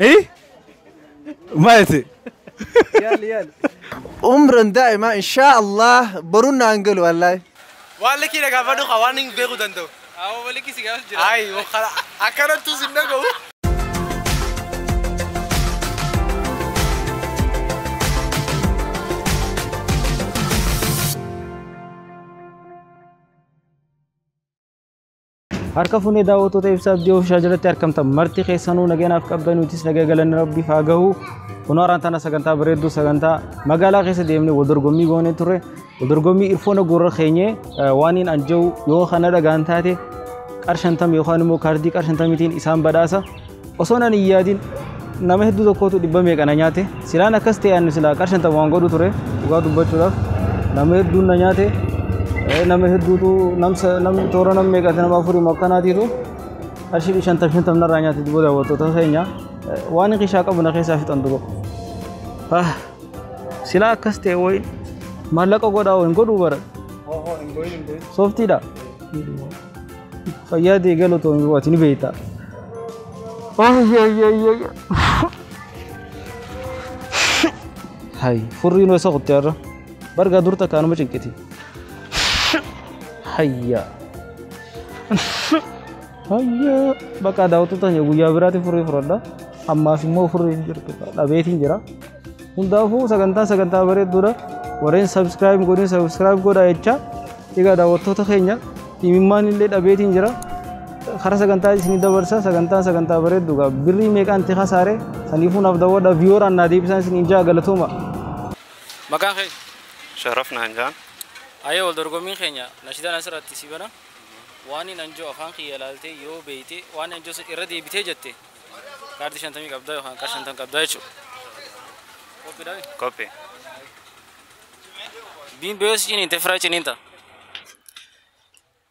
Maal jette? Yaali yaali. Umran daa'ima inshaallah boruun naan galu wallaahi. Waan likkii dhagaafadhu ka waan hin beekuu danda'u. Awwa likkii si gaafas jira. Ayi akkanattuu sin dhaga'u. Harka fuunee daawwattoota ibsaa abdii oofishaa jalatti argamtan marti keessanuu nageenyaaf qabdan nutis nagaa galanni rabbiif haa gahu. Kunoo har'aan tana sagantaa bareedduu sagantaa magaalaa keessa deemnee wal dorgommii goonee turre. Wal dorgommii irfoona gurra keenyee waan hin anja'u yoo kana dhagaan taate qarshantam yookaan immoo kaardii qarshantamiitiin isaan badhaasa. Osoo nan hin yaadin nama hedduu tokkotu dhibba meeqa na nyaate. Silaan akkas ta'e ani silaa qarshantam waan godhu ture dhugaa dubbachuudhaaf nama hedduun na nyaate. Nama hedduutu namni toora nama meeqate nama afurii akkanaatiitu qarshii shantam shantam narraa nyaate duuba daawwattoota keenya waan qishaa qabu na keessaa fixan duuba. Silaa akkas ta'e wayi maallaqa godhaa wayi hin godhuu bara. Sooftiidha. Fayyaa deegalu ta'uu ati ni beekta. Hay furriin isa qottee har'a bargaa dur takkaanuma cinqiti. Hayya. Hayya. Bakka daawwattoota keenya guyyaa biraatti furrii fudhadha. Ammaaf immoo furrii hin jirtu. Dhabeetiin jira. Hundaafuu sagantaa sagantaa bareedduudha. Warreen subscribe godhin subscribe godhaa jecha. Egaa daawwattoota keenya imimmaan illee dhabeetiin jira. Karaa sagantaa isinii dabarsa. Sagantaan sagantaa bareeddu gaa birrii meeqaan itti kasaare saniifuu naaf daawwadha viiyooraan naa deebisaan isiniin jaa galatooma. Maqaan kee? Sharaf naan jaan. Ayyee wal dorgommiin keenya nashidaan asirratti si bana. Waan hin anjoo afaan kiyya ilaaltee yoo beeyte waan anjoo irra deebitee jette kaardii shantamii qabdaa yookaan qarshii shantam qabdaa jechuudha. Qophiidhaa? Qophii. Biin beeyoo si ciniinte firaa ciniinta.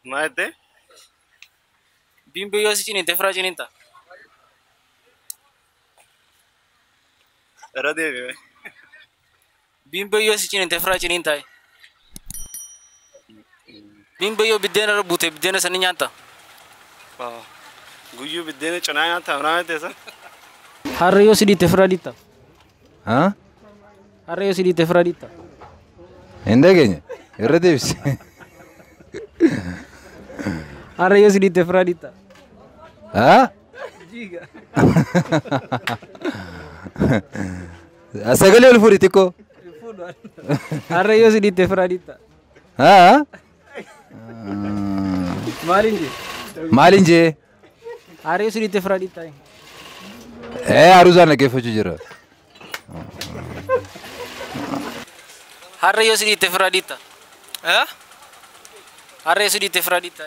Maal jette? Biin beeyoo si ciniinte firaa ciniinta. Irra deebi'e. Biin beeyoo si ciniinte firaa ciniinta. Biin beeyoo biddeena irra buute biddeena sanii nyaata. Guyyuu biddeena cinaa nyaata manaa jette isa? Harree yoo si dhiitte firaa dhiitta. Haa? Harree yoo si dhiitte firaa dhiitta. Hin dhageenye irra deebisi. Harree yoo si dhiitte firaa dhiitta. Haa? Jiiga. Sagalee ol fuudhi xiqqoo. Harree yoo si dhiitte firaa dhiitta. Haa? Maaliin jee? Maaliin jee? Harree yoo si dhiitte firaa dhiitta. Aruuzaan dhaggeeffachuu jira. Harree yoo si dhiitte firaa dhiitta. Harree yoo si dhiitte firaa dhiitta.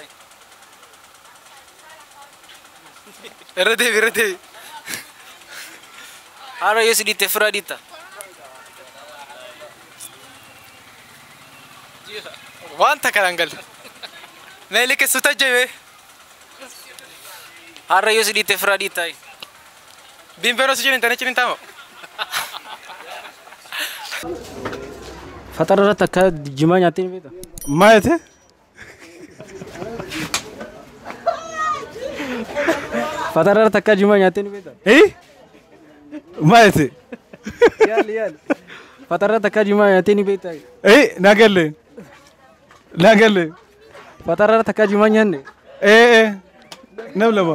Irra deebi irra deebi. Harree yoo si dhiitte firaa dhiitta. Waan takka naan galu. Mee liqeessu tajjabe. Harree yoo si dhiitte firaa dhiitta. Biin beeroo si ciniinte ni ciniintaa moo? Faxara irratti akka jimaa nyaattee ni beektaa? Maal jette? Faxara irratti akka jimaa nyaattee ni beektaa? Maal jette? Yaali yaali. Faxara irratti akka jimaa nyaattee ni beektaa? Naa galle. Naa galle. Faxara irratti akka jimaa nyaanne? Nam lama.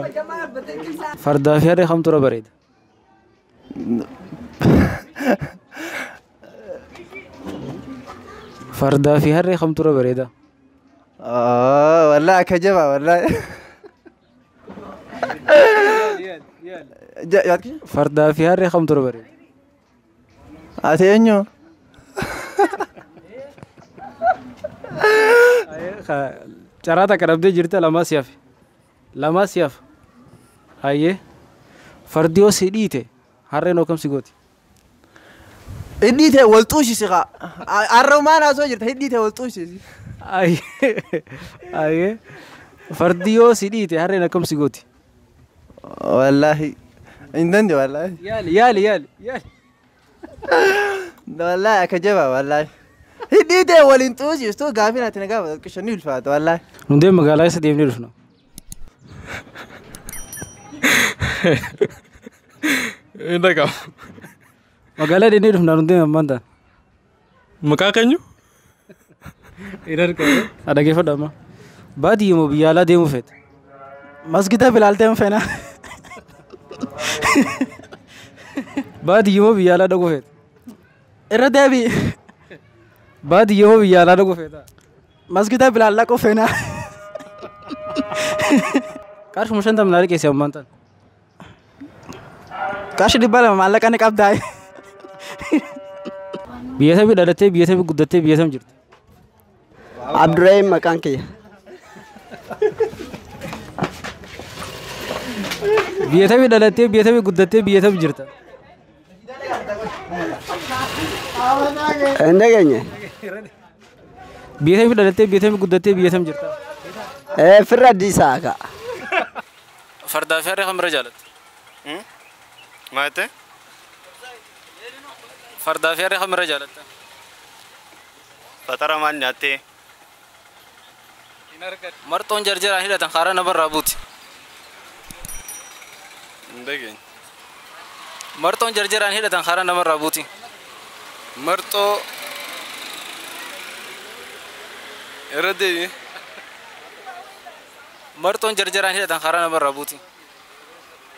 Fardaa fi harree kamtu irra bareeda? Fardaa fi harree kamtu irra bareeda? Wallaahi akka jabaa wallaahi. Fardaa fi harree kamtu irra bareeda? Ati eenyu? Carraa takka dhabdee jirta lamaa si hafe. Lamaa si hafe. Hayyee. Fardi yoo si dhiite harreen hoo kam si gooti? Hidhii ta'e wal xuushisi kaa. Harrumaan haasoo jirta hidhii ta'e wal xuushisi. Hayyee. Fardi yoo si dhiite harreen akkam si gooti? Wallaahi hin danda'u wallaahi. Yaali yaali yaali yaali. Wallaahi akka jabaa wallaahi. Hidhii ta'e waliin xuushistu gaafiin ati na gaafatu qishanni ulfaata wallaahi. Hundee magaalaa keessa deemnee dhufna. Hin dhagahamu. Magaalaa deemnee dhufnaan hundi ammaan ta'a. Maqaa keenyu? Hin argamu. Dhaggeeffadhu amma. Baadiyyaa moo biyya alaa deemuu feeta? Masgida Bilaal deemu feena. Baadiyyaa moo biyya alaa dhaquu feeta? Irra deebi'i. Baadiyyaa moo biyya alaa dhaquu feeta? Masgida Bilaal dhaquu feena. Qarshuma 50 naa liqeessi ammaan tana. Qarshii 200 maallaqa ni qabdaa. Biyya samii dhalattee, biyya samii guddattee, biyya sam jirti? Abdurrahim maqaan kiyya. Biyya samii dhalattee, biyya samii guddattee, biyya sam jirta? Hin dhageenye. Biyya samii dhalattee, biyya samii guddattee, biyya sam jirta? Firra Addiisaa ka'a. Fardaa fi harree kam irra jaalatta? Maal jette? Fardaa fi harree kam irra jaalatta? Fatara maal nyaattee? Marxoon jarjaraan hidhatan karaa namarraa buuti. Hin dhageenye. Marxoon jarjaraan hidhatan karaa namarraa buuti. Marxoo irra deebi'i. Marxoon jarjaraan hidhatan karaa namarraa buuti.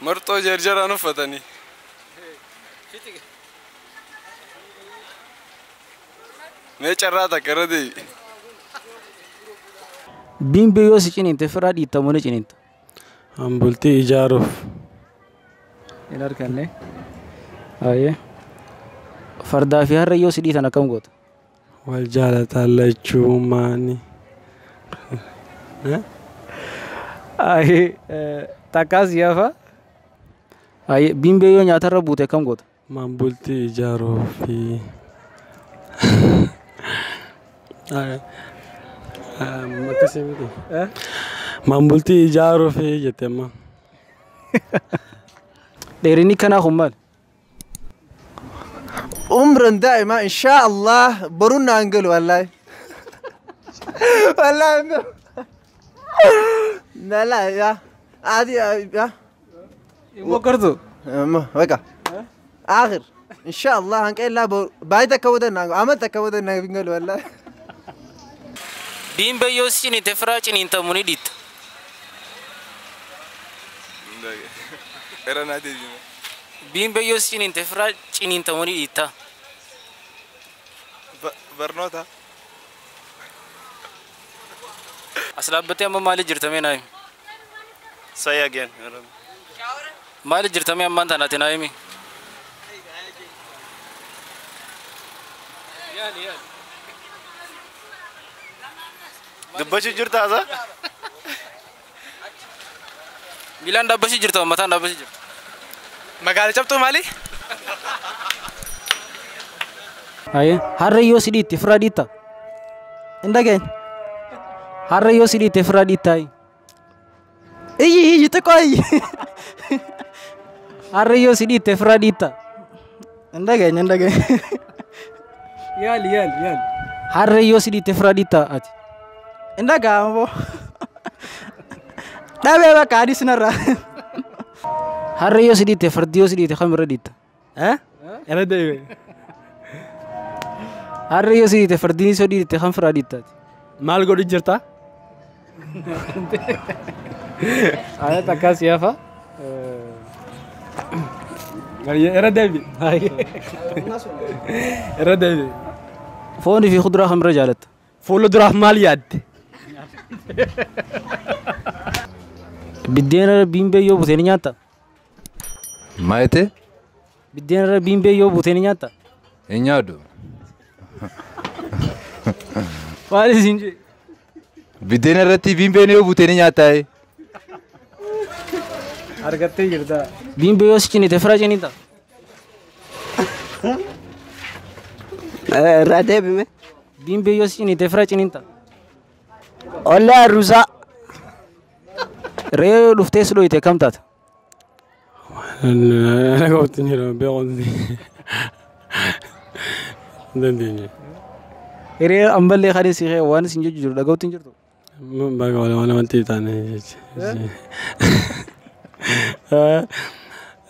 Marxoo jarjaraan uffatanii. Mee carraa takka irra deebi'i. Bimbee yoo si ciniinte firaa dhiittamu ni ciniinta. Bultii ijaaruuf. Hin arganne. Ayyee. Fardaa fi harree yoo si dhiitan akkam goota? Wal jaalataan lachuu maani. Ayyee takkaas yaafa. Ayyee bimbee yoo nyaatarra buute akkam goota? Maan bultii ijaaruufi. Akkasii miti. Maan bultii ijaaruufi jette amma. Dheerinni kanaa kun maali? عمرا دائما ان شاء الله برونا انقل والله والله لا لا يا عادي يا Mokortu. بقى اخر ان شاء الله هنقل لا بايتا كودنا عملت كودنا بنقل والله. Bimbee yoo si ciniinte firaa ciniintamu ni dhiitta. Hin dhageenye. Irra naa deebi'i. Bimbee yoo si ciniinte firaa ciniintamu ni dhiitta. Barnoota. As dhaabbattee amma maaliif jirta mee naa himi? Say again. Maaliif jirta mee ammaan tana ati naa himi? Dubbachuu jirtaa asa? Miilaan dhaabbachuu jirta moo mataan dhaabbachuu jirta? Magaala cabxuu maali? Ayyee harree yoo si dhiitte firaa dhiitta? Hin dhageenye. Harree yoo si dhiitte firaa dhiittaa? Iyyi iyyi xiqqoo iyyi. Harree yoo si dhiitte firaa dhiitta? Hin dhageenye hin dhageenye. Yaali yaali yaali. Harree yoo si dhiitte firaa dhiitta ati? Hin dhaga'amu boo. Dhabee bakka adii sinarraa. Harree yoo si dhiitte fardi yoo si dhiitte kam irra dhiitta? Irra deebi'i. Harree yoo si dhiitte fardiin yoo dhiitte kam firaa dhiitta ati? Maal godhu jirta? Ayat akkas yaafa. Irra deebi'i. Irra deebi'i. Foonii fi kuduraa kam irra jaalatta? Fuulduraaf maal yaadde? Biddeena irra bimbee yoo buute ni nyaatta? Maal jette? Biddeena irra bimbee yoo buute ni nyaatta? Hin nyaadhu. Maal isin jee? Biddeena irratti bimbeen yoo buute ni nyaattaa? Argattee jirta. Bimbee yoo si ciniinte firaa ciniinta? Irra deebime. Bimbee yoo si ciniinte firaa ciniinta? Ollaa ruusaa. Re'ee yoo dhuftee si dhoyite kam taata? Dhaga'uutti hin jiru beekumsi. Hin dandeenye. Hiree ammallee kan si waan isin jechuu jiru dhaga'uutti hin jirtu. Baga wal namatti taane jechi.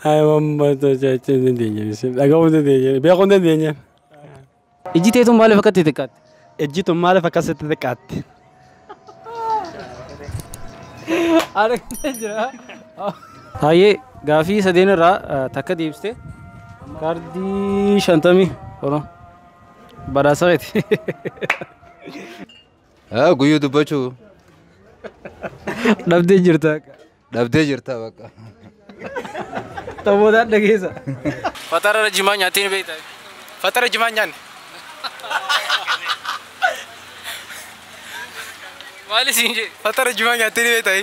Ay mamma jechuu hin dandeenye. Dhaga'uu hin dandeenye. Beekuu hin dandeenye. Ijji teetuun maaliif akkatti xiqqaatti? Ijji tun maaliif akkasitti xiqqaatti? Hayyee gaafii sadeen irraa takka deebiste kaardii 50 oromoo badhaasa keeti. Guyyuu dubbachuu. Dhabdee jirta. Dhabdee jirta bakka. Taphoodhaan dhageessa. Fatara jimaa nyaattee ni beektaa? Fatara jimaa nyaanne. Maali siin jee? Fatara jimaa nyaattee ni beektaa?